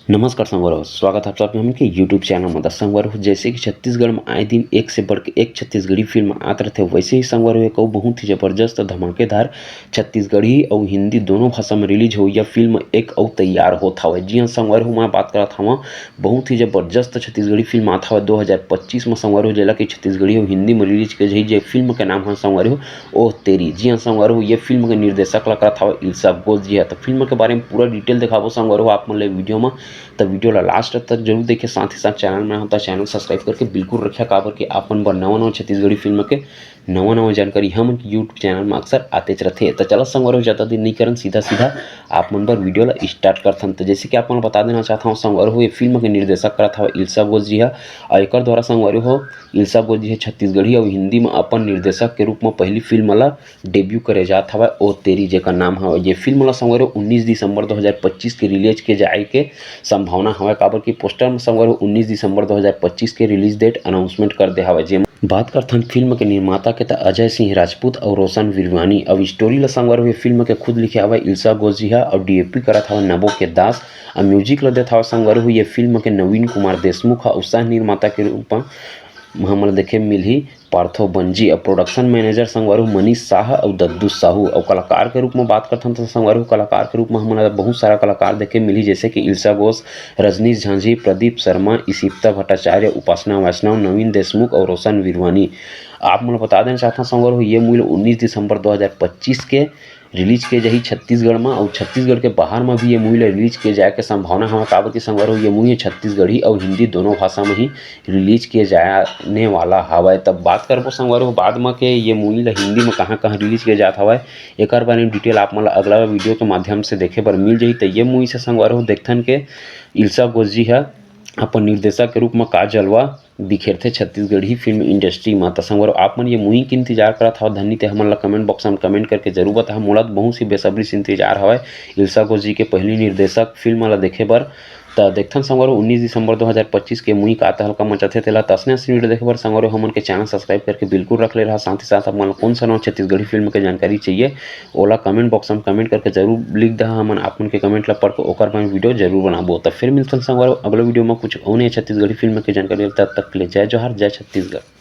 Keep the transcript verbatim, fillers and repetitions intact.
नमस्कार संगवारी हो, स्वागत है आप सबके हमन के YouTube चैनल में। त संगवारी हो, जैसे कि छत्तीसगढ़ में आए दिन एक से बढ़ के एक छत्तीसगढ़ी फिल्म आत रहथे, वैसे ही संगवारी हो, एक अउ बहुत ही जबरदस्त धमाकेदार छत्तीसगढ़ी अउ हिंदी दोनों भाषा में रिलीज होइया फिल्म एक अउ तैयार होत हवय। जी हाँ संगवारी हो, मैं बात करत हवं बहुत ही जबरदस्त छत्तीसगढ़ी फिल्म आत हवय दो हज़ार पच्चीस में संगवारी हो, जेला कि छत्तीसगढ़ी अउ हिंदी में रिलीज के जही, जे फिल्म के नाम है संगवारी हो ओह तेरी। जी हाँ संगवारी हो, ये फिल्म के निर्देशक ला करत हवय इल्सा घोष जी ह। त फिल्म के बारे में पूरा डिटेल देखाबो संगवारी हो आप मन ले वीडियो में। त वीडियो ला लास्ट तक जरूर देखे, साथ ही साथ चैनल में हो त चैनल सब्सक्राइब करके बिल्कुल रखिया, काबर कि आप मन बर नवा नवा छत्तीसगढ़ी फिल्म के नवा नवा जानकारी हमन के YouTube चैनल में अक्सर आतेच रथे। त चला संगवारी हो, ज्यादा देर नहीं करन, सीधा सीधा आप मन बर वीडियो ला स्टार्ट करथन। त जैसे कि आप मन ला बता देना चाहत हवं संगवारी हो, ये फिल्म के निर्देशक करत हवय इल्सा घोष जी ह, अउ एकर द्वारा संगवारी हो इल्सा घोष जी ह छत्तीसगढ़ी अउ हिंदी में अपन निर्देशक के रूप में पहली फिल्म ला डेब्यू करे जात हवय ओ तेरी, जेकर नाम हवय। ये फिल्म ला संगवारी हो उन्नीस दिसंबर दो हज़ार पच्चीस के रिलीज के जाए के संभावना हवय, काबर कि पोस्टर में संगवारी हो उन्नीस दिसंबर दो हज़ार पच्चीस के रिलीज डेट अनाउंसमेंट कर दे हवय। जे बात करथन फिल्म के निर्माता के, त अजय सिंह राजपूत अउ रोशन विरवानी। अब स्टोरी ला संगवारी हो ये फिल्म के खुद लिखे हवय इल्सा घोष जी ह, अउ डीओपी करत हवय नबो के दास, अउ म्यूजिक ला देत हवय संगवारी हो ये फिल्म के नवीन कुमार देशमुख ह, अउ सह निर्माता के रूप म हमन ला देखे मिलही पार्थो बंजी। अउ प्रोडक्शन मैनेजर संगवारी हो मनीष शाह अउ दद्दू साहू। अउ कलाकार के रूप में बात करथन त संगवारी हो कलाकार के रूप में हमन ला बहुत सारा कलाकार देखे मिलही, जैसे कि इल्सा घोष, रजनीश झांझी, प्रदीप शर्मा, इशिप्ता भट्टाचार्य, उपासना वैष्णव, नवीन देशमुख अउ रोशन विरवानी। आप मन ला बता देना चाहत हंव संगवारी हो, ये मूवी ला उन्नीस दिसंबर दो हज़ार पच्चीस के रिलीज किए जाही छत्तीसगढ़ में, अउ छत्तीसगढ़ के बाहर में भी ये मूवी ला रिलीज किए जाए के संभावना हवय, काबर कि संगवारी हो ये मूवी छत्तीसगढ़ी अउ हिंदी दोनों भाषा में ही रिलीज किए जाने वाला हवय। तब बात करबो संगवारी हो बाद में के ये मूवी ला हिंदी में कहाँ कहाँ रिलीज किए जात हवय, एकर बारे में डिटेल आप मन ला अगला वीडियो के माध्यम से देखे बर मिल जाही। त ये मूवी से संगवारी हो देखथन के इल्सा घोष जी ह अपन निर्देशक के रूप में का जलवा बिखेरथे छत्तीसगढ़ी फिल्म इंडस्ट्री म। त संगवारी हो, आप मन ये मूवी के इंतजार करत हव धनी, ते हमन ला कमेंट बॉक्स में कमेंट करके जरूर बताहा। मोला तो बहुत ही बेसब्री से इंतजार हवय इल्सा घोष जी के पहली निर्देशक फिल्म ला देखे बर। त देखथन संगवारी हो, उन्नीस दिसंबर दो हज़ार पच्चीस के मूवी का तहलका मचाथे तेला। त असने असने वीडियो देखे बर संगवारी हो, हमन के चैनल सब्सक्राइब करके बिल्कुल रख ले रहा। साथ ही साथ आप मन ला कौन सा नवा छत्तीसगढ़ी फिल्म के जानकारी चाहिए, ओला कमेंट बॉक्स में कमेंट करके जरूर लिख दहा। हमन आप मन के कमेंट ला पढ़ के ओकर बर वीडियो जरूर बनाबो। त फिर मिलथन संगवारी हो अगला वीडियो में कुछ अउ नया छत्तीसगढ़ी फिल्म के जानकारी। तब तक के लिए जय जोहार, जय छत्तीसगढ़।